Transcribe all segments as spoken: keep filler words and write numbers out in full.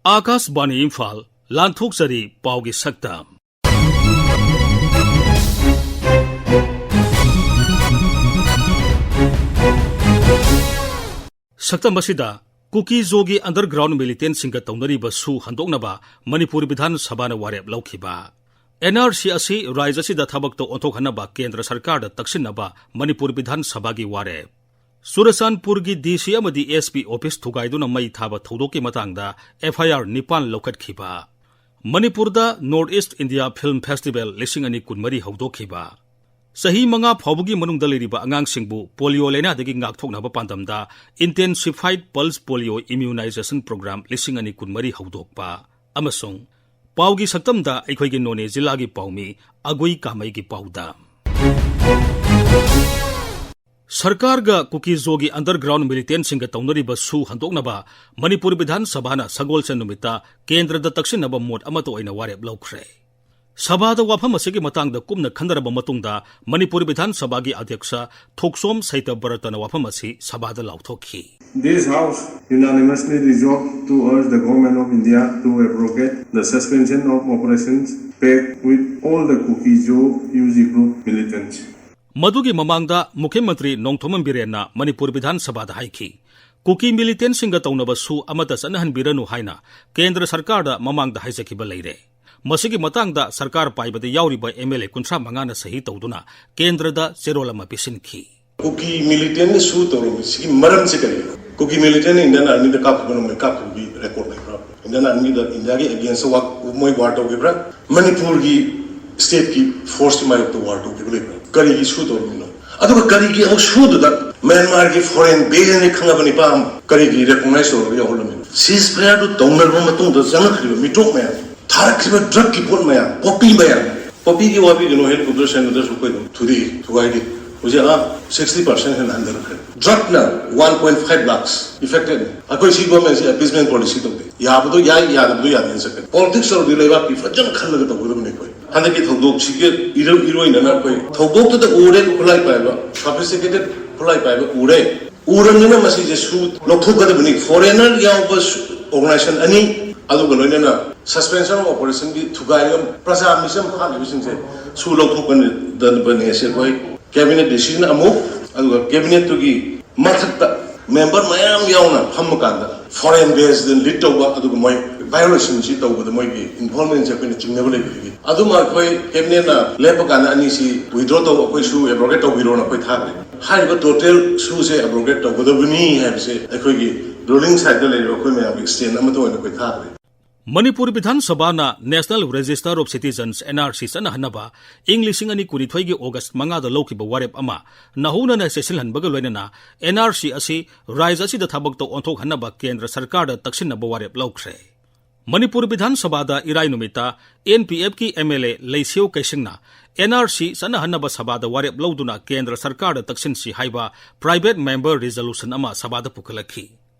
ꯑꯥꯀꯥꯁꯕꯥꯅꯤ ꯏꯝꯐꯥꯜ, ꯂꯥꯟꯊꯣꯛꯆꯔꯤ ꯄꯥꯎꯒꯤ ꯁꯛꯇꯝ꯫ ꯁꯛꯇꯝ ꯑꯁꯤꯗ ꯀꯨꯀꯤ ꯖꯣꯒꯤ underground militantꯁꯤꯡꯒ ꯇꯧꯅꯔꯤꯕ ꯁꯨ ꯍꯟꯗꯣꯛꯅꯕ ꯃꯅꯤꯄꯨꯔ ꯕꯤꯙꯥꯟ ꯁꯚꯥꯅ ꯋꯥꯔꯦꯞ ꯂꯧꯈꯤꯕ꯫ NRC ꯑꯁꯤ ꯔꯥꯖ꯭ꯌ ꯑꯁꯤꯗ ꯊꯕꯛꯇ ꯑꯣꯟꯊꯣꯛꯍꯟꯅꯕ ꯀꯦꯟꯗ꯭ꯔ ꯁꯔꯀꯥꯔꯗ ꯇꯛꯁꯤꯟꯅꯕ ꯃꯅꯤꯄꯨꯔ ꯕꯤꯙꯥꯟ ꯁꯚꯥꯒꯤ ꯋꯥꯔꯦꯞ꯫ ꯆꯨꯔꯆꯥꯟꯄꯨꯔꯒꯤ DC ꯑꯃꯗꯤ SP office ꯊꯨꯒꯥꯏꯗꯨꯅ ꯃꯩ ꯊꯥꯕ ꯊꯧꯗꯣꯛꯀꯤ ꯃꯇꯥꯡꯗ FIR ꯅꯤꯄꯥꯟ ꯂꯧꯈꯠꯈꯤꯕ꯫ ꯃꯅꯤꯄꯨꯔꯗ North East India Film Festival ꯂꯤꯁꯤꯡ ꯑꯅꯤ ꯀꯨꯟꯃꯔꯤ ꯍꯧꯗꯣꯛꯈꯤꯕ꯫ ꯆꯍꯤ ꯃꯉꯥ ꯐꯥꯎꯕꯒꯤ ꯃꯅꯨꯡꯗ ꯂꯩꯔꯤꯕ ꯑꯉꯥꯡꯁꯤꯡꯕꯨ ꯄꯣꯂꯤꯑꯣ ꯂꯥꯏꯅꯥꯗꯒꯤ ꯉꯥꯛꯊꯣꯛꯅꯕ ꯄꯥꯟꯗꯝꯗ Intensified Pulse Polio Immunization Program ꯂꯤꯁꯤꯡ ꯑꯅꯤ ꯀꯨꯟꯃꯔꯤ ꯍꯧꯗꯣꯛꯄ꯫ ꯑꯃꯁꯨꯡ ꯄꯥꯎꯒꯤ ꯁꯛꯇꯝꯗ ꯑꯩꯈꯣꯏꯒꯤ ꯅꯣꯅꯦ ꯖꯤꯂꯥꯒꯤ ꯄꯥꯎꯃꯤ ꯑꯒꯨꯏ ꯀꯥꯃꯩꯒꯤ ꯄꯥꯎꯗ꯫ ꯁꯔꯀꯥꯔꯒ ꯀꯨꯀꯤ ꯖꯣꯒꯤ underground militantꯁꯤꯡꯒ ꯇꯧꯅꯔꯤꯕ ꯁꯨ ꯍꯟꯗꯣꯛꯅꯕ ꯃꯅꯤꯄꯨꯔ ꯕꯤꯙꯥꯟ ꯁꯚꯥꯅ ꯁꯒꯣꯜꯁꯦꯟ ꯅꯨꯃꯤꯠꯇ ꯀꯦꯟꯗ꯭ꯔꯗ ꯇꯛꯁꯤꯟꯅꯕ ꯃꯣꯠ ꯑꯃꯠꯇ ꯑꯣꯏꯅ ꯋꯥꯔꯦꯞ ꯂꯧꯈ꯭ꯔꯦ꯫ ꯁꯚꯥꯗ ꯋꯥꯐꯝ ꯑꯁꯤꯒꯤ ꯃꯇꯥꯡꯗ ꯀꯨꯞꯅ ꯈꯟꯅꯔꯕ ꯃꯇꯨꯡꯗ ꯃꯅꯤꯄꯨꯔ ꯕꯤꯙꯥꯟ ꯁꯚꯥꯒꯤ ꯑꯙ꯭ꯌꯛꯁ ꯊꯣꯛꯆꯣꯝ ꯁꯩꯇꯕ꯭ꯔꯇꯅ ꯋꯥꯐꯝ ꯑꯁꯤ ꯁꯚꯥꯗ ꯂꯥꯎꯊꯣꯛꯈꯤ꯫ This House unanimously resolved to urge the Government of India to abrogate the suspension of operations pact with all the Kuki-Zo UG group militants. ꯃꯗꯨꯒꯤ ꯃꯃꯥꯡꯗ ꯃꯨꯈ꯭ꯌ ꯃꯟꯇ꯭ꯔꯤ ꯅꯣꯡꯊꯣꯝꯕꯝ ꯕꯤꯔꯦꯟꯅ ꯃꯅꯤꯄꯨꯔ ꯕꯤꯙꯥꯟ ꯁꯚꯥꯗ ꯍꯥꯏꯈꯤ, ꯀꯨꯀꯤ militantꯁꯤꯡꯒ ꯇꯧꯅꯕ ꯁꯨ ꯑꯃꯠꯇ ꯆꯠꯅꯍꯟꯕꯤꯔꯅꯨ ꯍꯥꯏꯅ ꯀꯦꯟꯗ꯭ꯔ ꯁꯔꯀꯥꯔꯗ ꯃꯃꯥꯡꯗ ꯍꯥꯏꯖꯈꯤꯕ ꯂꯩꯔꯦ꯫ ꯃꯁꯤꯒꯤ ꯃꯇꯥꯡꯗ ꯁꯔꯀꯥꯔ ꯄꯥꯏꯕꯗ ꯌꯥꯎꯔꯤꯕ MLA ꯀꯨꯟꯊ꯭ꯔꯥ ꯃꯉꯥꯅ ꯁꯍꯤ ꯇꯧꯗꯨꯅ ꯀꯦꯟꯗ꯭ꯔꯗ ꯆꯦꯔꯣꯜ ꯑꯃ ꯄꯤꯁꯤꯟꯈꯤ꯫ ꯀꯨꯀꯤ militantꯅ ꯁꯨ ꯇꯧꯔꯝꯃꯤ ꯁꯤꯒꯤ ꯃꯔꯝꯁꯤ ꯀꯔꯤꯒꯤꯅꯣ? ꯀꯨꯀꯤ militantꯅ Indian Armyꯗ ꯀꯥꯞꯈꯤꯕ ꯅꯨꯃꯤꯠ ꯀꯥꯞꯈꯤꯕꯒꯤ record ꯂꯩꯕ꯭ꯔꯥ? Indian Armyꯗ Indiaꯒꯤ againstꯇ ꯋꯥ-, ꯃꯣꯏ war ꯇꯧꯈꯤꯕ꯭ꯔꯥ? ꯃꯅꯤꯄꯨꯔꯒꯤ stateꯀꯤ forceꯀꯤ ꯃꯥꯌꯣꯛꯇ war ꯇꯧꯈꯤꯕ ꯂꯩꯕ꯭ꯔꯥ? ꯀꯔꯤꯒꯤ ꯁꯨ ꯇꯧꯔꯝꯃꯤꯅꯣ? ꯑꯗꯨꯒ ꯀꯔꯤꯒꯤ ꯑꯃꯨꯛ ꯁꯨꯗꯨꯗ ꯃ꯭ꯌꯥꯟꯃꯥꯔꯒꯤ foreign baseꯅꯤ ꯈꯪꯉꯕ ꯅꯤꯄꯥ ꯑꯃ ꯀꯔꯤꯒꯤ recognize ꯇꯧꯔꯒ ꯌꯥꯎꯍꯜꯂꯝꯃꯤꯅꯣ? Ceasefire ꯇꯧꯅꯔꯕ ꯃꯇꯨꯡꯗ ꯆꯪꯉꯛꯈ꯭ꯔꯤꯕ ꯃꯤꯇꯣꯞ ꯃꯌꯥꯝ, ꯊꯥꯔꯛꯈꯤꯕ drugꯀꯤ ꯄꯣꯠ ꯃꯌꯥꯝ, poppy ꯃꯌꯥꯝ, poppyꯒꯤ ꯋꯥꯕꯤꯒꯅꯨ, helicopter ꯁꯦꯟꯕꯗꯁꯨ ꯑꯩꯈꯣꯏ ꯑꯗꯨꯝ ꯊꯨꯗꯦꯛꯏ, ꯊꯨꯒꯥꯏꯗꯦ꯫ ꯍꯧꯖꯤꯛ ꯑꯥ sixty percent ꯍꯦꯟꯅ ꯍꯟꯊꯔꯛꯈ꯭ꯔꯦ꯫ Drugꯅ one point five lakhs affectedꯅꯤ꯫ ꯑꯩꯈꯣꯏ ꯁꯤ governmentꯁꯤ appeasement policy ꯇꯧꯗꯦ꯫ ꯌꯥꯕꯗꯣ ꯌꯥꯏ, ꯌꯥꯗꯕꯗꯣ ꯌꯥꯗꯦꯅ ꯆꯠꯀꯅꯤ꯫ Politics ꯇꯧꯔꯗꯤ ꯂꯩꯕꯥꯛꯀꯤ ꯐꯖꯅ ꯈꯜꯂꯒ ꯇꯧꯒꯗꯕꯅꯤ ꯑꯩꯈꯣꯏ꯫ ꯍꯟꯗꯛꯀꯤ ꯊꯧꯗꯣꯛꯁꯤꯒꯤ ꯏꯔꯣꯏ-, ꯏꯔꯣꯏꯅꯅ ꯑꯩꯈꯣꯏ ꯊꯧꯗꯣꯛꯇꯨꯗ ꯎꯔꯦ, ꯈꯨꯠꯂꯥꯏ ꯄꯥꯏꯕ, sophisticated ꯈꯨꯠꯂꯥꯏ ꯄꯥꯏꯕ ꯎꯔꯦ꯫ ꯎꯔꯕꯅꯤꯅ ꯃꯁꯤꯁꯦ ꯁꯨ ꯂꯧꯊꯣꯛꯀꯗꯕꯅꯤ꯫ Foreigner ꯌꯥꯎꯕ ꯁꯨ-, organization ꯑꯅꯤ ꯑꯗꯨꯒ ꯂꯣꯏꯅꯅ suspension of operationꯒꯤ ꯊꯨꯒꯥꯏꯔꯒ ꯄ꯭ꯔꯖꯥ ꯃꯤꯆꯝ ꯍꯥꯠꯂꯤꯕꯁꯤꯡꯁꯦ ꯁꯨ ꯂꯧꯊꯣꯛꯀꯗꯕꯅꯤ꯫ ꯑꯁꯤ ꯑꯩꯈꯣꯏ cabinet decision ꯑꯃꯨꯛ, ꯑꯗꯨꯒ cabinetꯇꯨꯒꯤ ꯃꯊꯛꯇ member ꯃꯌꯥꯝ ꯌꯥꯎꯅ ꯐꯝꯃꯀꯥꯟꯗ foreign baseꯗ lead ꯇꯧꯕ, ꯑꯗꯨꯒ ꯃꯣꯏ violationꯁꯤ ꯇꯧꯕꯗ ꯃꯣꯏꯒꯤ involvementꯁꯦ ꯑꯩꯈꯣꯏꯅ ꯆꯤꯡꯅꯕ ꯂꯩꯕꯗꯒꯤ, ꯑꯗꯨꯃ ꯑꯩꯈꯣꯏ cabinetꯅ ꯂꯦꯞꯄ ꯀꯥꯟꯗ ꯑꯅꯤꯁꯤ withdraw ꯇꯧ, ꯑꯩꯈꯣꯏ ꯁꯨ abrogate ꯇꯧꯕꯤꯔꯣꯅ ꯑꯩꯈꯣꯏ ꯊꯥꯈ꯭ꯔꯦ꯫ ꯍꯥꯏꯔꯤꯕ total ꯁꯨꯁꯦ abrogate ꯇꯧꯒꯗꯕꯅꯤ ꯍꯥꯏꯕꯁꯦ ꯑꯩꯈꯣꯏꯒꯤ ruling sideꯇ ꯂꯩꯔꯤꯕ ꯑꯩꯈꯣꯏ ꯃꯌꯥꯝꯒꯤ stand ꯑꯃꯠꯇ ꯑꯣꯏꯅ ꯑꯩꯈꯣꯏ ꯊꯥꯈ꯭ꯔꯦ꯫ ꯃꯅꯤꯄꯨꯔ ꯕꯤꯙꯥꯟ ꯁꯚꯥꯅ National Register of Citizens, NRC, ꯆꯠꯅꯍꯟꯅꯕ ꯏꯪ ꯂꯤꯁꯤꯡ ꯑꯅꯤ ꯀꯨꯟꯅꯤꯊꯣꯏꯒꯤ ꯑꯣꯒꯁ ꯃꯉꯥꯗ ꯂꯧꯈꯤꯕ ꯋꯥꯔꯦꯞ ꯑꯃ ꯅꯧꯍꯧꯅꯅ ꯆꯦꯠꯁꯤꯜꯍꯟꯕꯒ ꯂꯣꯏꯅꯅ NRC ꯑꯁꯤ ꯔꯥꯖ꯭ꯌ ꯑꯁꯤꯗ ꯊꯕꯛꯇ ꯑꯣꯟꯊꯣꯛꯍꯟꯅꯕ ꯀꯦꯟꯗ꯭ꯔ ꯁꯔꯀꯥꯔꯗ ꯇꯛꯁꯤꯟꯅꯕ ꯋꯥꯔꯦꯞ ꯂꯧꯈ꯭ꯔꯦ꯫ ꯃꯅꯤꯄꯨꯔ ꯕꯤꯙꯥꯟ ꯁꯚꯥꯗ ꯏꯔꯥꯏ ꯅꯨꯃꯤꯠꯇ NPFꯀꯤ MLA ꯂꯩꯁꯤꯌꯣ ꯀꯩꯁꯤꯡꯅ NRC ꯆꯠꯅꯍꯟꯅꯕ ꯁꯚꯥꯗ ꯋꯥꯔꯦꯞ ꯂꯧꯗꯨꯅ ꯀꯦꯟꯗ꯭ꯔ ꯁꯔꯀꯥꯔꯗ ꯇꯛꯁꯤꯟꯁꯤ ꯍꯥꯏꯕ private member resolution ꯑꯃ ꯁꯚꯥꯗ ꯄꯨꯈꯠꯂꯛꯈꯤ꯫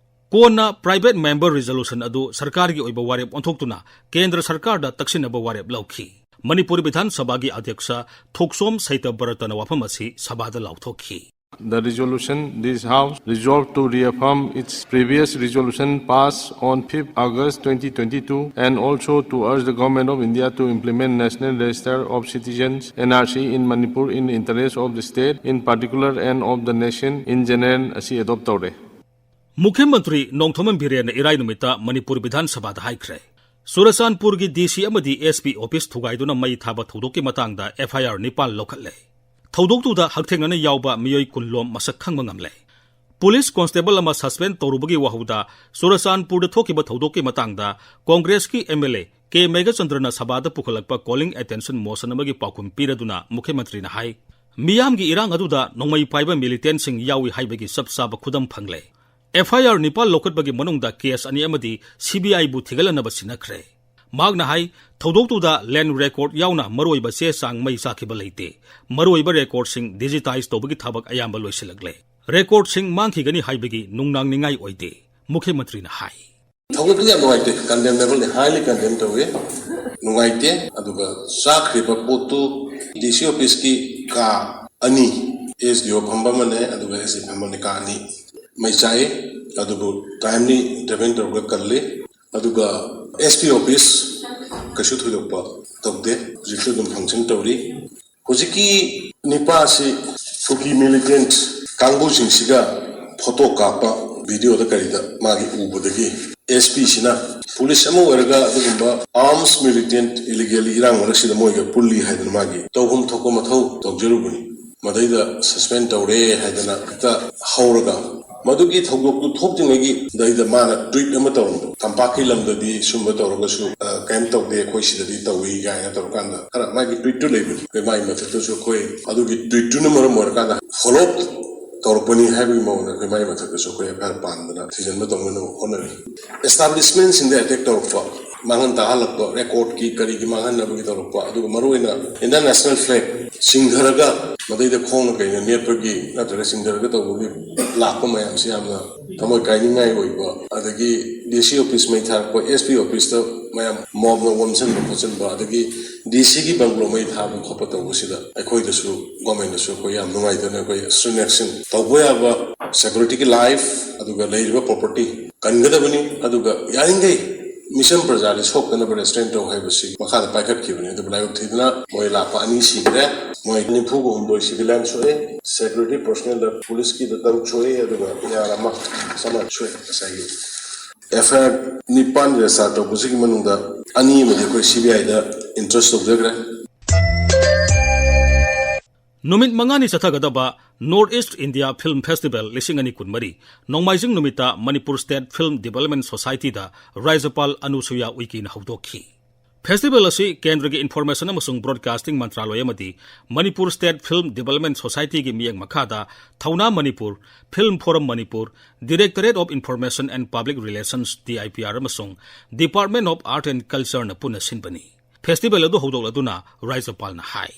ꯀꯣꯟꯅ private member resolution ꯑꯗꯨ ꯁꯔꯀꯥꯔꯒꯤ ꯑꯣꯏꯕ ꯋꯥꯔꯦꯞ ꯑꯣꯟꯊꯣꯛꯇꯨꯅ ꯀꯦꯟꯗ꯭ꯔ ꯁꯔꯀꯥꯔꯗ ꯇꯛꯁꯤꯟꯅꯕ ꯋꯥꯔꯦꯞ ꯂꯧꯈꯤ꯫ ꯃꯅꯤꯄꯨꯔ ꯕꯤꯙꯥꯟ ꯁꯚꯥꯒꯤ ꯑꯗ꯭ꯌꯛꯁ ꯊꯣꯛꯆꯣꯝ ꯁꯩꯇꯕ꯭ꯔꯇꯅ ꯋꯥꯐꯝ ꯑꯁꯤ ꯁꯚꯥꯗ ꯂꯥꯎꯊꯣꯛꯈꯤ꯫ The resolution this House resolved to reaffirm its previous resolution passed on fifth August twenty twenty-two and also to urge the Government of India to implement National Register of Citizens, NRC, in Manipur in the interest of the state in particular and of the nation in general ꯑꯁꯤ adopt ꯇꯧꯔꯦ꯫ ꯃꯨꯈ꯭ꯌ ꯃꯟꯇ꯭ꯔꯤ ꯅꯣꯡꯊꯣꯝꯕꯝ ꯕꯤꯔꯦꯟꯅ ꯏꯔꯥꯏ ꯅꯨꯃꯤꯠꯇ ꯃꯅꯤꯄꯨꯔ ꯕꯤꯙꯥꯟ ꯁꯚꯥꯗ ꯍꯥꯏꯈ꯭ꯔꯦ, ꯆꯨꯔꯆꯥꯟꯄꯨꯔꯒꯤ DC ꯑꯃꯗꯤ SP office ꯊꯨꯒꯥꯏꯗꯨꯅ ꯃꯩ ꯊꯥꯕ ꯊꯧꯗꯣꯛꯀꯤ ꯃꯇꯥꯡꯗ FIR ꯅꯤꯄꯥꯟ ꯂꯧꯈꯠꯂꯦ꯫ ꯊꯧꯗꯣꯛꯇꯨꯗ ꯍꯛꯊꯦꯡꯅꯅ ꯌꯥꯎꯕ ꯃꯤꯑꯣꯏ ꯀꯨꯟꯂꯣꯝ ꯃꯁꯛ ꯈꯪꯕ ꯉꯝꯂꯦ꯫ ꯄꯨꯂꯤꯁ ꯀꯣꯟꯁꯇꯦꯕꯜ ꯑꯃ suspend ꯇꯧꯔꯨꯕꯒꯤ ꯋꯥꯍꯧꯗ ꯆꯨꯔꯆꯥꯟꯄꯨꯔꯗ ꯊꯣꯛꯈꯤꯕ ꯊꯧꯗꯣꯛꯀꯤ ꯃꯇꯥꯡꯗ ꯀꯣꯡꯒ꯭ꯔꯦꯁꯀꯤ MLA ꯀꯦ ꯃꯦꯘꯆꯟꯗ꯭ꯔꯅ ꯁꯚꯥꯗ ꯄꯨꯈꯠꯂꯛꯄ calling attention motion ꯑꯃꯒꯤ ꯄꯥꯎꯈꯨꯝ ꯄꯤꯔꯗꯨꯅ ꯃꯨꯈ꯭ꯌ ꯃꯟꯇ꯭ꯔꯤꯅ ꯍꯥꯏ, ꯃꯤꯌꯥꯝꯒꯤ ꯏꯔꯥꯡ ꯑꯗꯨꯗ ꯅꯣꯡꯃꯩ ꯄꯥꯏꯕ militantꯁꯤꯡ ꯌꯥꯎꯏ ꯍꯥꯏꯕꯒꯤ ꯆꯞ ꯆꯥꯕ ꯈꯨꯗꯝ ꯐꯪꯂꯦ꯫ FIR ꯅꯤꯄꯥꯟ ꯂꯧꯈꯠꯄꯒꯤ ꯃꯅꯨꯡꯗ case ꯑꯅꯤ ꯑꯃꯗꯤ CBIꯕꯨ ꯊꯤꯒꯠꯂꯅꯕ ꯁꯤꯟꯅꯈ꯭ꯔꯦ꯫ ꯃꯍꯥꯛꯅ ꯍꯥꯏ, ꯊꯧꯗꯣꯛꯇꯨꯗ land record ꯌꯥꯎꯅ ꯃꯔꯨꯑꯣꯏꯕ ꯆꯦ ꯆꯥꯡ ꯃꯩ ꯆꯥꯛꯈꯤꯕ ꯂꯩꯇꯦ꯫ ꯃꯔꯨꯑꯣꯏꯕ recordꯁꯤꯡ digitize ꯇꯧꯕꯒꯤ ꯊꯕꯛ ꯑꯌꯥꯝꯕ ꯂꯣꯏꯁꯤꯜꯂꯛꯂꯦ꯫ Recordꯁꯤꯡ ꯃꯥꯡꯈꯤꯒꯅꯤ ꯍꯥꯏꯕꯒꯤ ꯅꯨꯡꯅꯥꯡꯅꯤꯡꯉꯥꯏ ꯑꯣꯏꯗꯦ, ꯃꯨꯈ꯭ꯌ ꯃꯟꯇ꯭ꯔꯤꯅ ꯍꯥꯏ꯫ ꯊꯧꯗꯣꯛꯇꯨ ꯌꯥꯝ ꯅꯨꯡꯉꯥꯏꯇꯦ, condemnable ꯅꯤ, highly condemn ꯇꯧꯏ꯫ ꯅꯨꯡꯉꯥꯏꯇꯦ꯫ ꯑꯗꯨꯒ ꯆꯥꯛꯈ꯭ꯔꯤꯕ ꯄꯣꯠꯇꯨ DC officeꯀꯤ ꯀꯥ ꯑꯅꯤ, SDO ꯐꯝꯕ ꯑꯃꯅꯦ, ꯑꯗꯨꯒ SP ꯐꯝꯕ ꯑꯃꯅꯦ, ꯀꯥ ꯑꯅꯤ ꯃꯩ ꯆꯥꯛꯏ꯫ ꯑꯗꯨꯕꯨ timely intervene ꯇꯧꯔꯒ ꯀꯜꯂꯤ꯫ ꯑꯗꯨꯒ ꯑꯦꯁ ꯄꯤ ꯑꯣꯐꯤꯁ ꯀꯩꯁꯨ ꯊꯣꯏꯗꯣꯛꯄ ꯇꯧꯗꯦ, ꯍꯧꯖꯤꯛꯁꯨ ꯑꯗꯨꯝ ꯐꯪꯁꯟ ꯇꯧꯔꯤ꯫ ꯍꯧꯖꯤꯛꯀꯤ ꯅꯤꯄꯥꯁꯤ ꯀꯨꯀꯤ ꯃꯤꯂꯤꯇꯦꯟꯠ ꯀꯥꯡꯕꯨꯁꯤꯡꯁꯤꯒ ꯐꯣꯇꯣ ꯀꯥꯞꯄ, ꯚꯤꯗꯤꯑꯣꯗ ꯀꯔꯤꯗ ꯃꯥꯒꯤ ꯎꯕꯗꯒꯤ ꯑꯦꯁ ꯄꯤꯁꯤꯅ ꯄꯨꯂꯤꯁ ꯑꯃ ꯑꯣꯏꯔꯒ ꯑꯗꯨꯒꯨꯝꯕ ꯑꯥꯔꯝꯁ ꯃꯤꯂꯤꯇꯦꯟꯠ ꯏꯂꯤꯒꯦꯜꯂꯤ ꯏꯔꯥꯡ ꯃꯔꯛꯁꯤꯗ ꯃꯣꯏꯒ ꯄꯨꯜꯂꯤ ꯍꯥꯏꯗꯅ ꯃꯥꯒꯤ ꯇꯧꯐꯝ ꯊꯣꯛꯄ ꯃꯊꯧ ꯇꯧꯖꯔꯨꯕꯅꯤ꯫ ꯃꯗꯩꯗ ꯁꯁꯄꯦꯟ ꯇꯧꯔꯦ ꯍꯥꯏꯗꯅ ꯍꯦꯛꯇ ꯍꯧꯔꯒ, ꯃꯗꯨꯒꯤ ꯊꯧꯗꯣꯛꯇꯨ ꯊꯣꯛꯇ꯭ꯔꯤꯉꯩꯒꯤꯗꯩꯗ ꯃꯥꯅ ꯇ꯭ꯋꯤꯠ ꯑꯃ ꯇꯧꯔꯝꯕ, "ꯇꯝꯄꯥꯛꯀꯤ ꯂꯝꯗꯗꯤ ꯁꯨꯝꯕ ꯇꯧꯔꯒꯁꯨ, ꯑ, ꯀꯩꯝ ꯇꯧꯗꯦ, ꯑꯩꯈꯣꯏ ꯁꯤꯗꯗꯤ ꯇꯧꯏ" ꯀꯥꯏꯅ ꯇꯧꯔꯀꯥꯟꯗ ꯈꯔ ꯃꯥꯒꯤ ꯇ꯭ꯋꯤꯠꯇꯨ ꯂꯩꯕꯅꯤ꯫ ꯑꯩꯈꯣꯏ ꯃꯥꯒꯤ ꯃꯊꯛꯇꯁꯨ ꯑꯩꯈꯣꯏ ꯑꯗꯨꯒꯤ ꯇ꯭ꯋꯤꯠꯇꯨꯅ ꯃꯔꯝ ꯑꯣꯏꯔꯀꯥꯟꯗ ꯐꯣꯂꯣ ꯑꯞ ꯇꯧꯔꯛꯄꯅꯤ ꯍꯥꯏꯕꯒꯤ ꯃꯑꯣꯡꯗ ꯑꯩꯈꯣꯏ ꯃꯥꯒꯤ ꯃꯊꯛꯇꯁꯨ ꯑꯩꯈꯣꯏ ꯑꯦꯐ ꯑꯥꯏ ꯑꯥꯔ ꯄꯥꯟꯗꯅ ꯊꯤꯖꯤꯟꯕ ꯇꯧꯅꯅꯕ ꯍꯣꯠꯅꯔꯤ꯫ ꯑꯦꯁꯇꯥꯕ꯭ꯂꯤꯁꯃꯦꯟꯁꯤꯡꯗ ꯑꯦꯇꯦꯛ ꯇꯧꯔꯛꯄ, ꯃꯥꯡꯍꯟ ꯇꯥꯍꯜꯂꯛꯄ, ꯔꯦꯀꯣꯔꯗꯀꯤ ꯀꯔꯤꯒꯤ ꯃꯥꯡꯍꯟꯅꯕꯒꯤ ꯇꯧꯔꯛꯄ, ꯑꯗꯨꯒ ꯃꯔꯨꯑꯣꯏꯅ ꯏꯟꯗꯤꯌꯥꯟ ꯅꯦꯁꯅꯦꯜ ꯐ꯭ꯂꯦꯒ ꯆꯤꯡꯊꯔꯒ ꯃꯗꯩꯗ ꯈꯣꯡꯅ ꯀꯩꯅ ꯅꯦꯠꯄꯒꯤ ꯅꯠꯇ꯭ꯔꯒ ꯆꯤꯡꯊꯔꯒ ꯇꯧꯕꯒꯤ ꯂꯥꯛꯄ ꯃꯌꯥꯝꯁꯤ ꯌꯥꯝꯅ ꯊꯃꯣꯏ ꯀꯥꯏꯅꯤꯡꯉꯥꯏ ꯑꯣꯏꯕ, ꯑꯗꯒꯤ ꯗꯤ ꯁꯤ ꯑꯣꯐꯤꯁ ꯃꯩ ꯊꯥꯔꯛꯄ, ꯑꯦꯁ ꯄꯤ ꯑꯣꯐꯤꯁꯇ ꯃꯌꯥꯝ ꯃꯣꯕꯅ ꯑꯣꯝꯁꯤꯟꯕ ꯈꯣꯠꯆꯤꯟꯕ, ꯑꯗꯒꯤ ꯗꯤ ꯁꯤꯒꯤ ꯕꯪꯒ꯭ꯂꯣ ꯃꯩ ꯊꯥꯕ ꯈꯣꯠꯄ ꯇꯧꯕꯁꯤꯗ ꯑꯩꯈꯣꯏꯗꯁꯨ, ꯒꯣꯔꯃꯦꯟꯗꯁꯨ ꯑꯩꯈꯣꯏ ꯌꯥꯝ ꯅꯨꯡꯉꯥꯏꯇꯅ ꯑꯩꯈꯣꯏ ꯁ꯭ꯇꯔꯤꯛ ꯑꯦꯛꯁꯟ ꯇꯧꯕ ꯌꯥꯕ, ꯁꯦꯀ꯭ꯌꯨꯔꯤꯇꯤꯒꯤ ꯂꯥꯏꯐ ꯑꯗꯨꯒ ꯂꯩꯔꯤꯕ ꯄ꯭ꯔꯣꯄꯔꯇꯤ ꯀꯟꯒꯗꯕꯅꯤ꯫ ꯑꯗꯨꯒ ꯌꯥꯔꯤꯈꯩ ꯃꯤꯆꯝ ꯄ꯭ꯔꯖꯥꯗꯤ ꯁꯣꯛꯇꯅꯕ ꯔꯦꯁꯇ꯭ꯔꯦꯟ ꯇꯧ ꯍꯥꯏꯕꯁꯤ ꯃꯈꯥꯗ ꯄꯥꯏꯈꯠꯈꯤꯕꯅꯤ꯫ ꯑꯗꯨꯕꯨ ꯂꯥꯏꯕꯛ ꯊꯤꯗꯅ ꯃꯣꯏ ꯂꯥꯛꯄ ꯑꯅꯤ ꯁꯤꯈ꯭ꯔꯦ꯫ ꯃꯣꯏ ꯅꯤꯐꯨꯒ ꯍꯨꯝꯗꯣꯏ ꯁꯤꯚꯤꯂꯤꯌꯟ ꯁꯣꯛꯑꯦ, ꯁꯦꯀ꯭ꯌꯨꯔꯤꯇꯤ ꯄꯔꯁꯣꯅꯦꯜꯗ ꯄꯨꯂꯤꯁꯀꯤꯗ ꯇꯔꯨꯛ ꯁꯣꯛꯑꯦ, ꯑꯗꯨꯒ ꯑꯦ ꯑꯥꯔ ꯑꯃ ꯆꯥꯝꯃꯥꯄꯟ ꯁꯣꯛꯑꯦ꯫ ꯉꯁꯥꯏꯒꯤ ꯑꯦꯐ ꯑꯥꯏ ꯑꯥꯔ ꯅꯤꯄꯥꯟ ꯔꯦꯖꯤꯁꯇꯥꯔ ꯇꯧꯕꯁꯤꯒꯤ ꯃꯅꯨꯡꯗ ꯑꯅꯤ ꯑꯃꯗꯤ ꯑꯩꯈꯣꯏ ꯁꯤ ꯕꯤ ꯑꯥꯏꯗ ꯏꯟꯇ꯭ꯔꯁ ꯇꯧꯖꯈ꯭ꯔꯦ꯫ ꯅꯨꯃꯤꯠ ꯃꯉꯥꯅꯤ ꯆꯠꯊꯒꯗꯕ North East India Film Festival ꯂꯤꯁꯤꯡ ꯑꯅꯤ ꯀꯨꯟꯃꯔꯤ ꯅꯣꯡꯃꯥꯏꯖꯤꯡ ꯅꯨꯃꯤꯠꯇ ꯃꯅꯤꯄꯨꯔ ꯁ꯭ꯇꯦꯠ ꯐꯤꯜꯝ ꯗꯤꯕꯦꯂꯞꯃꯦꯟ ꯁꯣꯁꯥꯏꯇꯤꯗ ꯔꯥꯖ꯭ꯌꯄꯥꯜ ꯑꯅꯨꯁꯨꯌꯥ ꯎꯏꯀꯦꯅ ꯍꯧꯗꯣꯛꯈꯤ꯫ ꯐꯦꯁꯇꯤꯚꯦꯜ ꯑꯁꯤ ꯀꯦꯟꯗ꯭ꯔꯒꯤ ꯏꯟꯐꯣꯔꯃꯦꯁꯟ ꯑꯃꯁꯨꯡ ꯕ꯭ꯔꯣꯗꯀꯥꯁꯇꯤꯡ ꯃꯟꯇ꯭ꯔꯥꯂꯣꯏ ꯑꯃꯗꯤ ꯃꯅꯤꯄꯨꯔ ꯁ꯭ꯇꯦꯠ ꯐꯤꯜꯝ ꯗꯤꯕꯦꯂꯞꯃꯦꯟ ꯁꯣꯁꯥꯏꯇꯤꯒꯤ ꯃꯤꯠꯌꯦꯡ ꯃꯈꯥꯗ ꯊꯧꯅꯥ Manipur, film form Manipur, Directorate of Information and Public Relations, D I P R, ꯑꯃꯁꯨꯡ Department of Art and Cultureꯅ ꯄꯨꯟꯅ ꯁꯤꯟꯕꯅꯤ꯫ ꯐꯦꯁꯇꯤꯚꯦꯜ ꯑꯗꯨ ꯍꯧꯗꯣꯛꯂꯗꯨꯅ ꯔꯥꯖ꯭ꯌꯄꯥꯜꯅ ꯍꯥꯏ꯫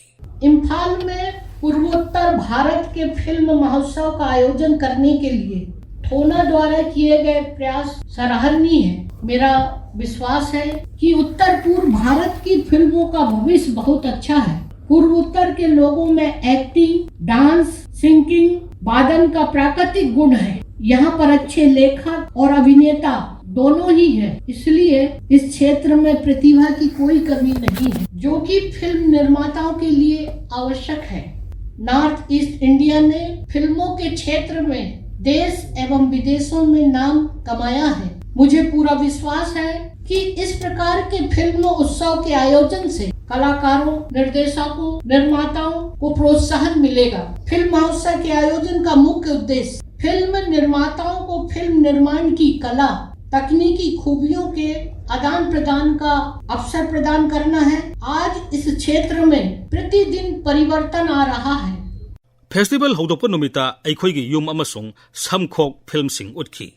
इम्फाल में पूर्वोत्तर भारत के फिल्म महोत्सव का आयोजन करने के लिए थोना द्वारा किए गए प्रयास सराहनीय है। मेरा विश्वास है कि उत्तर पूर्व भारत की फिल्मों का भविष्य बहुत अच्छा है। पूर्वोत्तर के लोगों में एक्टिंग, डांस, सिंगिंग, वादन का प्राकृतिक गुण है। यहाँ पर अच्छे लेखक और अभिनेता दोनों ही है, इसलिए इस क्षेत्र में प्रतिभा की कोई कमी नहीं है, जो कि फिल्म निर्माताओं के लिए आवश्यक है। नॉर्थ ईस्ट इंडिया ने फिल्मों के क्षेत्र में देश एवं विदेशों में नाम कमाया है। मुझे पूरा विश्वास है कि इस प्रकार के फिल्म उत्सव के आयोजन से कलाकारों, निर्देशकों, निर्माताओं को प्रोत्साहन मिलेगा। फिल्म महोत्सव के आयोजन का मुख्य उद्देश्य फिल्म निर्माताओं को फिल्म निर्माण की कला, तकनीकी खूबियों के आदान प्रदान का अवसर प्रदान करना है। आज इस क्षेत्र में प्रतिदिन परिवर्तन आ रहा है। Festival ꯍꯧꯗꯣꯛꯄ ꯅꯨꯃꯤꯠꯇ ꯑꯩꯈꯣꯏꯒꯤ ꯌꯨꯝ ꯑꯃꯁꯨꯡ ꯁꯝꯈꯣꯛ ꯐꯤꯜꯝꯁꯤꯡ ꯎꯠꯈꯤ꯫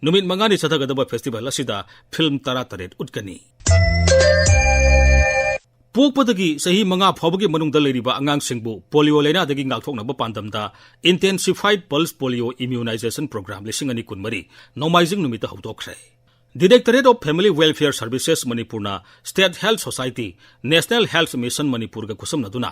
ꯅꯨꯃꯤꯠ ꯃꯉꯥꯅꯤ ꯆꯠꯊꯒꯗꯕ festival ꯑꯁꯤꯗ ꯐꯤꯜꯝ ꯇꯔꯥꯇꯔꯦꯠ ꯎꯠꯀꯅꯤ꯫ ꯄꯣꯛꯄꯗꯒꯤ ꯆꯍꯤ ꯃꯉꯥ ꯐꯥꯎꯕꯒꯤ ꯃꯅꯨꯡꯗ ꯂꯩꯔꯤꯕ ꯑꯉꯥꯡꯁꯤꯡꯕꯨ ꯄꯣꯂꯤꯑꯣ ꯂꯥꯏꯅꯥꯗꯒꯤ ꯉꯥꯛꯊꯣꯛꯅꯕ ꯄꯥꯟꯗꯝꯗ Intensified Pulse Polio Immunization Program ꯂꯤꯁꯤꯡ ꯑꯅꯤ ꯀꯨꯟꯃꯔꯤ ꯅꯣꯡꯃꯥꯏꯖꯤꯡ ꯅꯨꯃꯤꯠꯇ ꯍꯧꯗꯣꯛꯈ꯭ꯔꯦ꯫ Directorate of Family Welfare Services ꯃꯅꯤꯄꯨꯔꯅ State Health Society, National Health Mission ꯃꯅꯤꯄꯨꯔꯒ ꯈꯨꯠꯁꯝꯅꯗꯨꯅ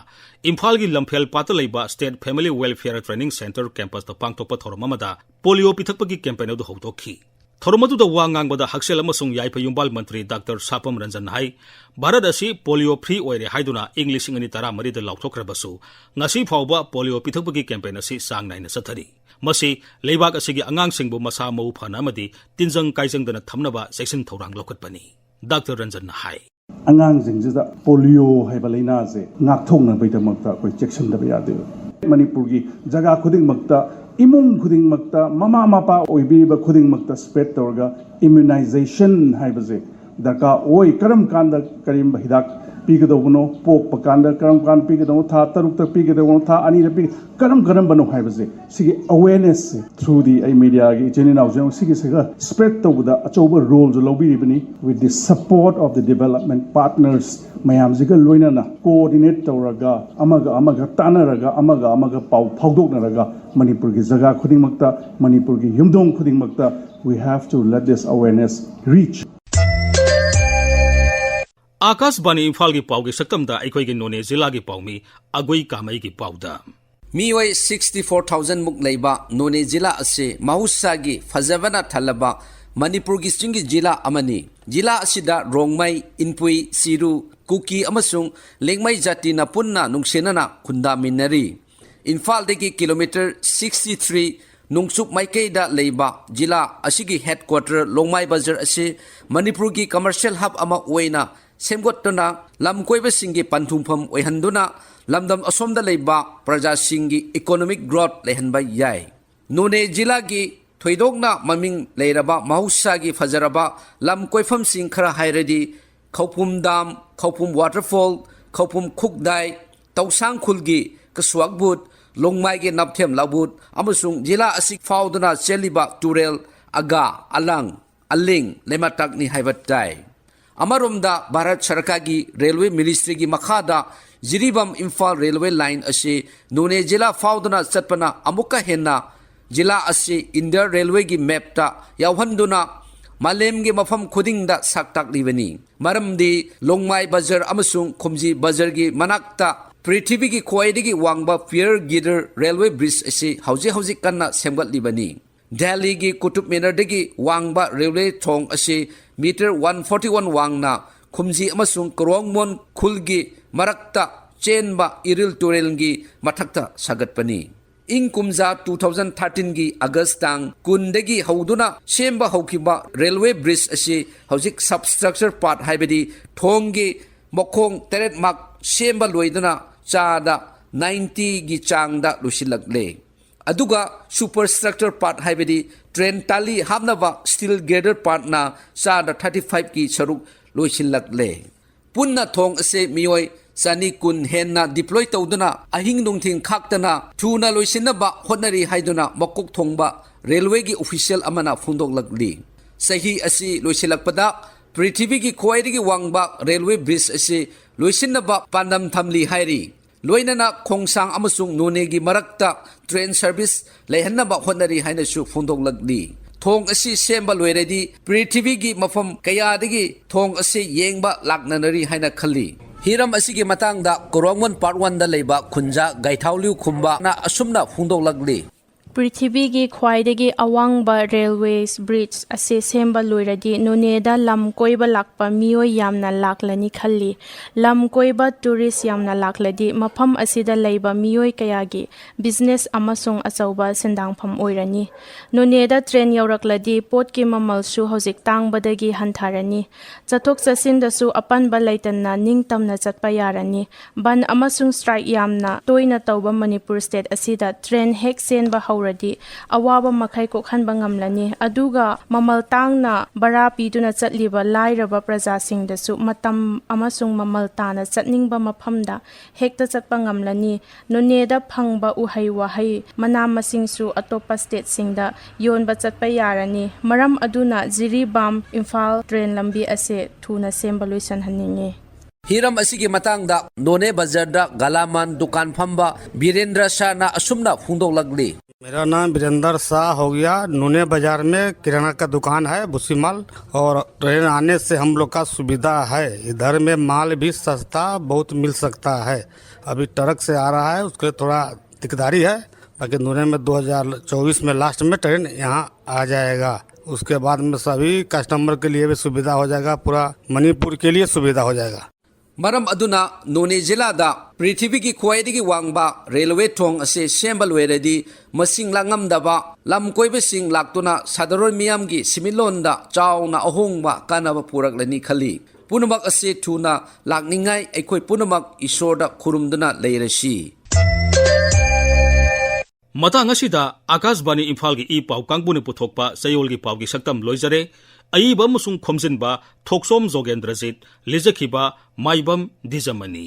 ꯏꯝꯐꯥꯜꯒꯤ ꯂꯝꯐꯦꯜ ꯄꯥꯠꯇ ꯂꯩꯕ State Family Welfare Training Centre campusꯇ ꯄꯥꯡꯊꯣꯛꯄ ꯊꯧꯔꯝ ꯑꯃꯗ ꯄꯣꯂꯤꯑꯣ ꯄꯤꯊꯛꯄꯒꯤ campaign ꯑꯗꯨ ꯍꯧꯗꯣꯛꯈꯤ꯫ ꯊꯧꯔꯝ ꯑꯗꯨꯗ ꯋꯥ ꯉꯥꯡꯕꯗ ꯍꯛꯁꯦꯜ ꯑꯃꯁꯨꯡ ꯌꯥꯏꯐ ꯌꯨꯝꯕꯥꯜ ꯃꯟꯇ꯭ꯔꯤ ꯗꯥꯛꯇꯔ ꯁꯥꯄꯝ ꯔꯟꯖꯟꯅ ꯍꯥꯏ, ꯚꯥꯔꯠ ꯑꯁꯤ ꯄꯣꯂꯤꯑꯣ free ꯑꯣꯏꯔꯦ ꯍꯥꯏꯗꯨꯅ ꯏꯪ ꯂꯤꯁꯤꯡ ꯑꯅꯤ ꯇꯔꯥꯃꯔꯤꯗ ꯂꯥꯎꯊꯣꯛꯈ꯭ꯔꯕꯁꯨ, ꯉꯁꯤ ꯐꯥꯎꯕ ꯄꯣꯂꯤꯑꯣ ꯄꯤꯊꯛꯄꯒꯤ campaign ꯑꯁꯤ ꯆꯥꯡ ꯅꯥꯏꯅ ꯆꯠꯊꯔꯤ꯫ ꯃꯁꯤ ꯂꯩꯕꯥꯛ ꯑꯁꯤꯒꯤ ꯑꯉꯥꯡꯁꯤꯡꯕꯨ ꯃꯁꯥ ꯃꯎ ꯐꯅ ꯑꯃꯗꯤ ꯇꯤꯟꯖꯪ ꯀꯥꯏꯖꯪꯗꯅ ꯊꯝꯅꯕ ꯆꯦꯛꯁꯤꯟ ꯊꯧꯔꯥꯡ ꯂꯧꯈꯠꯄꯅꯤ꯫ ꯗꯥꯛꯇꯔ ꯔꯟꯖꯟꯅ ꯍꯥꯏ꯫ ꯑꯉꯥꯡꯁꯤꯡꯁꯤꯗ ꯄꯣꯂꯤꯑꯣ ꯍꯥꯏꯕ ꯂꯥꯏꯅꯥꯁꯦ ꯉꯥꯛꯊꯣꯛꯅꯕꯒꯤꯗꯃꯛꯇ ꯑꯩꯈꯣꯏ ꯆꯦꯛꯁꯤꯟꯗꯕ ꯌꯥꯗꯦ꯫ ꯃꯅꯤꯄꯨꯔꯒꯤ ꯖꯒꯥ ꯈꯨꯗꯤꯡꯃꯛꯇ, ꯏꯃꯨꯡ ꯈꯨꯗꯤꯡꯃꯛꯇ, ꯃꯃꯥ ꯃꯄꯥ ꯑꯣꯏꯕꯤꯔꯤꯕ ꯈꯨꯗꯤꯡꯃꯛꯇ spread ꯇꯧꯔꯒ immunization ꯍꯥꯏꯕꯁꯦ ꯗꯔꯀꯥꯔ ꯑꯣꯏ꯫ ꯀꯔꯝ ꯀꯥꯟꯗ ꯀꯔꯤꯝꯕ ꯍꯤꯗꯥꯛ ꯄꯤꯒꯗꯧꯕꯅꯣ, ꯄꯣꯛꯄ ꯀꯥꯟꯗ ꯀꯔꯝ ꯀꯥꯟꯗ ꯄꯤꯒꯗꯧꯅꯣ, ꯊꯥ ꯇꯔꯨꯛꯇ ꯄꯤꯒꯗꯧꯕꯅꯣ, ꯊꯥ ꯑꯅꯤꯗ ꯄꯤ, ꯀꯔꯝ ꯀꯔꯝꯕꯅꯣ ꯍꯥꯏꯕꯁꯦ, ꯁꯤꯒꯤ awareness ꯁꯦ through the ꯑꯩ ꯃꯦꯗꯤꯌꯥꯒꯤ ꯏꯆꯤꯟ ꯏꯅꯥꯎꯁꯤꯡ ꯁꯤꯒꯤꯁꯤꯒ spread ꯇꯧꯕꯗ ꯑꯆꯧꯕ role ꯁꯨ ꯂꯧꯕꯤꯔꯤꯕꯅꯤ꯫ With the support of the development partners ꯃꯌꯥꯝꯁꯤꯒ ꯂꯣꯏꯅꯅ coordinate ꯇꯧꯔꯒ, ꯑꯃꯒ ꯑꯃꯒ ꯇꯥꯟꯅꯔꯒ, ꯑꯃꯒ ꯑꯃꯒ ꯄꯥꯎ ꯐꯥꯎꯗꯣꯛꯅꯔꯒ, ꯃꯅꯤꯄꯨꯔꯒꯤ ꯖꯒꯥ ꯈꯨꯗꯤꯡꯃꯛꯇ, ꯃꯅꯤꯄꯨꯔꯒꯤ ꯌꯨꯝꯊꯣꯡ ꯈꯨꯗꯤꯡꯃꯛꯇ, we have to let this awareness reach. ꯑꯥꯀꯥꯁꯕꯥꯅꯤ ꯏꯝꯐꯥꯜꯒꯤ ꯄꯥꯎꯒꯤ ꯁꯛꯇꯝꯗ ꯑꯩꯈꯣꯏꯒꯤ ꯅꯣꯅꯦ ꯖꯤꯂꯥꯒꯤ ꯄꯥꯎꯃꯤ ꯑꯒꯨꯏ ꯀꯥꯃꯩꯒꯤ ꯄꯥꯎꯗ꯫ ꯃꯤꯑꯣꯏ sixty four thousand ꯃꯨꯛ ꯂꯩꯕ ꯅꯣꯅꯦ ꯖꯤꯂꯥ ꯑꯁꯤ ꯃꯍꯧꯁꯥꯒꯤ ꯐꯖꯕꯅ ꯊꯜꯂꯕ ꯃꯅꯤꯄꯨꯔꯒꯤ ꯆꯤꯡꯒꯤ ꯖꯤꯂꯥ ꯑꯃꯅꯤ꯫ ꯖꯤꯂꯥ ꯑꯁꯤꯗ ꯔꯣꯡꯃꯩ, ꯏꯟꯄꯨꯏ, ꯆꯤꯔꯨ, ꯀꯨꯀꯤ ꯑꯃꯁꯨꯡ ꯂꯦꯡꯃꯩ ꯖꯥꯇꯤꯅ ꯄꯨꯟꯅ ꯅꯨꯡꯁꯤꯅꯅ ꯈꯨꯟꯗꯥꯃꯤꯟꯅꯔꯤ꯫ ꯏꯝꯐꯥꯜꯗꯒꯤ ꯀꯤꯂꯣꯃꯤꯇꯔ ꯁꯤꯛꯁꯇꯤ ꯊ꯭ꯔꯤ ꯅꯣꯡꯆꯨꯞ ꯃꯥꯏꯀꯩꯗ ꯂꯩꯕ ꯖꯤꯂꯥ ꯑꯁꯤꯒꯤ headquarter ꯂꯣꯡꯃꯥꯏ ꯕꯖꯥꯔ ꯑꯁꯤ ꯃꯅꯤꯄꯨꯔꯒꯤ commercial hub ꯑꯃ ꯑꯣꯏꯅ ꯁꯦꯝꯒꯠꯇꯨꯅ ꯂꯝꯀꯣꯏꯕꯁꯤꯡꯒꯤ ꯄꯟꯊꯨꯡꯐꯝ ꯑꯣꯏꯍꯟꯗꯨꯅ ꯂꯝꯗꯝ ꯑꯁꯣꯝꯗ ꯂꯩꯕ ꯄ꯭ꯔꯖꯥꯁꯤꯡꯒꯤ economic growth ꯂꯩꯍꯟꯕ ꯌꯥꯏ꯫ ꯅꯣꯅꯦ ꯖꯤꯂꯥꯒꯤ ꯊꯣꯏꯗꯣꯛꯅ ꯃꯃꯤꯡ ꯂꯩꯔꯕ ꯃꯍꯧꯁꯥꯒꯤ ꯐꯖꯔꯕ ꯂꯝ ꯀꯣꯏꯐꯝꯁꯤꯡ ꯈꯔ ꯍꯥꯏꯔꯗꯤ ꯈꯧꯄꯨꯝ dam, ꯈꯧꯄꯨꯝ waterfall, ꯈꯧꯄꯨꯝ ꯈꯨꯛꯗꯥꯏ, ꯇꯧꯁꯥꯡ ꯈꯨꯜꯒꯤ ꯀꯁ꯭ꯋꯥꯛ ꯕꯨꯠ, ꯂꯣꯡꯃꯥꯏꯒꯤ ꯅꯥꯞꯊꯦꯝ ꯂꯧꯕꯨꯠ ꯑꯃꯁꯨꯡ ꯖꯤꯂꯥ ꯑꯁꯤ ꯐꯥꯎꯗꯨꯅ ꯆꯦꯜꯂꯤꯕ ꯇꯨꯔꯦꯜ ꯑꯒꯥ, ꯑꯂꯥꯡ, ꯑꯂꯤꯡ, ꯂꯩꯃꯇꯥꯛꯅꯤ ꯍꯥꯏꯕ ꯇꯥꯏ꯫ ꯑꯃꯔꯣꯝꯗ ꯚꯥꯔꯠ ꯁꯔꯀꯥꯔꯒꯤ railway ministryꯒꯤ ꯃꯈꯥꯗ ꯖꯤꯔꯤꯕꯥꯝ ꯏꯝꯐꯥꯜ railway line ꯑꯁꯤ ꯅꯣꯅꯦ ꯖꯤꯂꯥ ꯐꯥꯎꯗꯨꯅ ꯆꯠꯄꯅ ꯑꯃꯨꯛꯀ ꯍꯦꯟꯅ ꯖꯤꯂꯥ ꯑꯁꯤ Indian railwayꯒꯤ mapꯇ ꯌꯥꯎꯍꯟꯗꯨꯅ ꯃꯥꯂꯦꯝꯒꯤ ꯃꯐꯝ ꯈꯨꯗꯤꯡꯗ ꯁꯛ ꯇꯥꯛꯂꯤꯕꯅꯤ꯫ ꯃꯔꯝꯗꯤ ꯂꯣꯡꯃꯥꯏ ꯕꯖꯥꯔ ꯑꯃꯁꯨꯡ ꯈꯨꯝꯖꯤ ꯕꯖꯥꯔꯒꯤ ꯃꯅꯥꯛꯇ ꯄ꯭ꯔꯤꯊꯤꯕꯤꯒꯤ ꯈ꯭ꯋꯥꯏꯗꯒꯤ ꯋꯥꯡꯕ Pir Gidir railway bridge ꯑꯁꯤ ꯍꯧꯖꯤꯛ ꯍꯧꯖꯤꯛ ꯀꯟꯅ ꯁꯦꯝꯒꯠꯂꯤꯕꯅꯤ꯫ ꯗꯦꯜꯂꯤꯒꯤ ꯀꯨꯇꯨꯕ ꯃꯤꯅꯔꯗꯒꯤ ꯋꯥꯡꯕ railway ꯊꯣꯡ ꯑꯁꯤ meter one forty one ꯋꯥꯡꯅ ꯈꯨꯝꯖꯤ ꯑꯃꯁꯨꯡ ꯀꯔꯣꯡꯃꯣꯟ ꯈꯨꯜꯒꯤ ꯃꯔꯛꯇ ꯆꯦꯟꯕ ꯏꯔꯤꯜ ꯇꯨꯔꯦꯜꯒꯤ ꯃꯊꯛꯇ ꯁꯥꯒꯠꯄꯅꯤ꯫ ꯏꯪ ꯀꯨꯝꯖꯥ two thousand thirteenꯒꯤ August ꯇꯥꯡ ꯀꯨꯟꯗꯒꯤ ꯍꯧꯗꯨꯅ ꯁꯦꯝꯕ ꯍꯧꯈꯤꯕ railway bridge ꯑꯁꯤ ꯍꯧꯖꯤꯛ substructure part ꯍꯥꯏꯕꯗꯤ ꯊꯣꯡꯒꯤ ꯃꯈꯣꯡ ꯇꯔꯦꯠꯃꯛ ꯁꯦꯝꯕ ꯂꯣꯏꯗꯨꯅ ꯆꯥꯗ ninety ꯒꯤ ꯆꯥꯡꯗ ꯂꯣꯏꯁꯤꯜꯂꯛꯂꯦ꯫ ꯑꯗꯨꯒ superstructure part ꯍꯥꯏꯕꯗꯤ train ꯇꯥꯂꯤ ꯍꯥꯞꯅꯕ steel girder partꯅ ꯆꯥꯗ thirty five ꯀꯤ ꯁꯔꯨꯛ ꯂꯣꯏꯁꯤꯜꯂꯛꯂꯦ꯫ ꯄꯨꯟꯅ ꯊꯣꯡ ꯑꯁꯤ ꯃꯤꯑꯣꯏ ꯆꯅꯤ ꯀꯨꯟ ꯍꯦꯟꯅ deploy ꯇꯧꯗꯨꯅ ꯑꯍꯤꯡ ꯅꯨꯡꯊꯤꯜ ꯈꯥꯛꯇꯅ ꯊꯨꯅ ꯂꯣꯏꯁꯤꯟꯅꯕ ꯍꯣꯠꯅꯔꯤ ꯍꯥꯏꯗꯨꯅ ꯃꯀꯣꯛ ꯊꯣꯡꯕ railwayꯒꯤ official ꯑꯃꯅ ꯐꯣꯡꯗꯣꯛꯂꯛꯂꯤ꯫ ꯆꯍꯤ ꯑꯁꯤ ꯂꯣꯏꯁꯤꯜꯂꯛꯄꯗ ꯄ꯭ꯔꯤꯊꯤꯕꯤꯒꯤ ꯈ꯭ꯋꯥꯏꯗꯒꯤ ꯋꯥꯡꯕ railway bridge ꯑꯁꯤ ꯂꯣꯏꯁꯤꯟꯅꯕ ꯄꯥꯟꯗꯝ ꯊꯝꯂꯤ ꯍꯥꯏꯔꯤ꯫ ꯂꯣꯏꯅꯅ ꯈꯣꯡꯁꯥꯡ ꯑꯃꯁꯨꯡ ꯅꯣꯅꯦꯒꯤ ꯃꯔꯛꯇ train service ꯂꯩꯍꯟꯅꯕ ꯍꯣꯠꯅꯔꯤ ꯍꯥꯏꯅꯁꯨ ꯐꯣꯡꯗꯣꯛꯂꯛꯂꯤ꯫ ꯊꯣꯡ ꯑꯁꯤ ꯁꯦꯝꯕ ꯂꯣꯏꯔꯗꯤ ꯄ꯭ꯔꯤꯊꯤꯕꯤꯒꯤ ꯃꯐꯝ ꯀꯌꯥꯗꯒꯤ ꯊꯣꯡ ꯑꯁꯤ ꯌꯦꯡꯕ ꯂꯥꯛꯅꯅꯔꯤ ꯍꯥꯏꯅ ꯈꯜꯂꯤ꯫ ꯍꯤꯔꯝ ꯑꯁꯤꯒꯤ ꯃꯇꯥꯡꯗ ꯀꯣꯔꯣꯡꯃꯣꯟ part oneꯗ ꯂꯩꯕ ꯈꯨꯟꯖꯥ ꯒꯥꯏꯊꯥꯎꯂꯤꯎ ꯈꯨꯝꯕꯅ ꯑꯁꯨꯝꯅ ꯐꯣꯡꯗꯣꯛꯂꯛꯂꯤ꯫ ꯄ꯭ꯔꯤꯊꯤꯕꯤꯒꯤ ꯈ꯭ꯋꯥꯏꯗꯒꯤ ꯑꯋꯥꯡꯕ railway bridge ꯑꯁꯤ ꯁꯦꯝꯕ ꯂꯣꯏꯔꯗꯤ ꯅꯣꯅꯦꯗ ꯂꯝ ꯀꯣꯏꯕ ꯂꯥꯛꯄ ꯃꯤꯑꯣꯏ ꯌꯥꯝꯅ ꯂꯥꯛꯂꯅꯤ ꯈꯜꯂꯤ꯫ ꯂꯝ ꯀꯣꯏꯕ tourist ꯌꯥꯝꯅ ꯂꯥꯛꯂꯗꯤ ꯃꯐꯝ ꯑꯁꯤꯗ ꯂꯩꯕ ꯃꯤꯑꯣꯏ ꯀꯌꯥꯒꯤ business ꯑꯃꯁꯨꯡ ꯑꯆꯧꯕ ꯁꯦꯟꯗꯥꯡꯐꯝ ꯑꯣꯏꯔꯅꯤ꯫ ꯅꯣꯅꯦꯗ train ꯌꯧꯔꯛꯂꯗꯤ ꯄꯣꯠꯀꯤ ꯃꯃꯜꯁꯨ ꯍꯧꯖꯤꯛ ꯇꯥꯡꯕꯗꯒꯤ ꯍꯟꯊꯔꯅꯤ꯫ ꯆꯠꯊꯣꯛ ꯆꯠꯁꯤꯟꯗꯁꯨ ꯑꯄꯟꯕ ꯂꯩꯇꯅ ꯅꯤꯡꯇꯝꯅ ꯆꯠꯄ ꯌꯥꯔꯅꯤ꯫ ꯕꯟ ꯑꯃꯁꯨꯡ strike ꯌꯥꯝꯅ ꯇꯣꯏꯅ ꯇꯧꯕ ꯃꯅꯤꯄꯨꯔ state ꯑꯁꯤꯗ train ꯍꯦꯛ ꯆꯦꯟꯕ ꯍꯧꯔꯗꯤ ꯑꯋꯥꯕ ꯃꯈꯩ ꯀꯣꯛꯍꯟꯕ ꯉꯝꯂꯅꯤ꯫ ꯑꯗꯨꯒ ꯃꯃꯜ ꯇꯥꯡꯅ ꯚꯔꯥ ꯄꯤꯗꯨꯅ ꯆꯠꯂꯤꯕ ꯂꯥꯏꯔꯕ ꯄ꯭ꯔꯖꯥꯁꯤꯡꯗꯁꯨ ꯃꯇꯝ ꯑꯃꯁꯨꯡ ꯃꯃꯜ ꯇꯥꯅ ꯆꯠꯅꯤꯡꯕ ꯃꯐꯝꯗ ꯍꯦꯛꯇ ꯆꯠꯄ ꯉꯝꯂꯅꯤ꯫ ꯅꯣꯅꯦꯗ ꯐꯪꯕ ꯎꯍꯩ ꯋꯥꯍꯩ, ꯃꯅꯥ ꯃꯁꯤꯡꯁꯨ ꯑꯇꯣꯞꯄ stateꯁꯤꯡꯗ ꯌꯣꯟꯕ ꯆꯠꯄ ꯌꯥꯔꯅꯤ꯫ ꯃꯔꯝ ꯑꯗꯨꯅ ꯖꯤꯔꯤꯕꯥꯝ ꯏꯝꯐꯥꯜ train ꯂꯝꯕꯤ ꯑꯁꯤ ꯊꯨꯅ ꯁꯦꯝꯕ ꯂꯣꯏꯁꯤꯟꯍꯟꯅꯤꯡꯏ꯫ ꯍꯤꯔꯝ ꯑꯁꯤꯒꯤ ꯃꯇꯥꯡꯗ ꯅꯣꯅꯦ ꯕꯖꯥꯔꯗ ꯒꯂꯥꯃꯥꯟ ꯗꯨꯀꯥꯟ ꯐꯝꯕ ꯕꯤꯔꯦꯟꯗ꯭ꯔ ꯁꯥꯅ ꯑꯁꯨꯝꯅ ꯐꯣꯡꯗꯣꯛꯂꯛꯂꯤ꯫ मेरा नाम वीरेंद्र शाह हो गया। नूने बाजार में किराना का दुकान है, भूसी माल, और ट्रेन आने से हम लोग का सुविधा है। इधर में माल भी सस्ता बहुत मिल सकता है। अभी ट्रक से आ रहा है, उसके लिए थोड़ा दिकदारी है, बाकी नूने में दो हज़ार चौबीस में लास्ट में ट्रेन यहाँ आ जाएगा। उसके बाद में सभी कस्टमर के लिए भी सुविधा हो जाएगा, पूरा मणिपुर के लिए सुविधा हो जाएगा। ꯃꯔꯝ ꯑꯗꯨꯅ ꯅꯣꯅꯦ ꯖꯤꯂꯥꯗ ꯄ꯭ꯔꯤꯊꯤꯕꯤꯒꯤ ꯈ꯭ꯋꯥꯏꯗꯒꯤ ꯋꯥꯡꯕ railway ꯊꯣꯡ ꯑꯁꯤ ꯁꯦꯝꯕ ꯂꯣꯏꯔꯗꯤ ꯃꯁꯤꯡ ꯂꯥꯛꯉꯝꯗꯕ ꯂꯝ ꯀꯣꯏꯕꯁꯤꯡ ꯂꯥꯛꯇꯨꯅ ꯁꯥꯗꯥꯔꯣꯟ ꯃꯤꯌꯥꯝꯒꯤ ꯁꯤꯃꯤꯠꯂꯣꯟꯗ ꯆꯥꯎꯅ ꯑꯍꯣꯡꯕ ꯀꯥꯟꯅꯕ ꯄꯨꯔꯛꯂꯅꯤ ꯈꯜꯂꯤ꯫ ꯄꯨꯝꯅꯃꯛ ꯑꯁꯤ ꯊꯨꯅ ꯂꯥꯛꯅꯤꯡꯉꯥꯏ ꯑꯩꯈꯣꯏ ꯄꯨꯝꯅꯃꯛ ꯏꯁꯣꯔꯗ ꯈꯨꯔꯨꯝꯗꯨꯅ ꯂꯩꯔꯁꯤ꯫ ꯃꯇꯥꯡ ꯑꯁꯤꯗ ꯑꯥꯀꯥꯁꯕꯥꯅꯤ ꯏꯝꯐꯥꯜꯒꯤ ꯏ ꯄꯥꯎ ꯀꯥꯡꯕꯨꯅ ꯄꯨꯊꯣꯛꯄ ꯆꯌꯣꯜꯒꯤ ꯄꯥꯎꯒꯤ ꯁꯛꯇꯝ ꯂꯣꯏꯖꯔꯦ꯫ ꯑꯏꯕ ꯑꯃꯁꯨꯡ ꯈꯣꯝꯖꯤꯟꯕ ꯊꯣꯛꯆꯣꯝ ꯖꯣꯒꯦꯟꯗ꯭ꯔꯖꯤꯠ, ꯂꯤꯖꯈꯤꯕ ꯃꯥꯏꯕꯝ ꯗꯤꯖꯃꯅꯤ꯫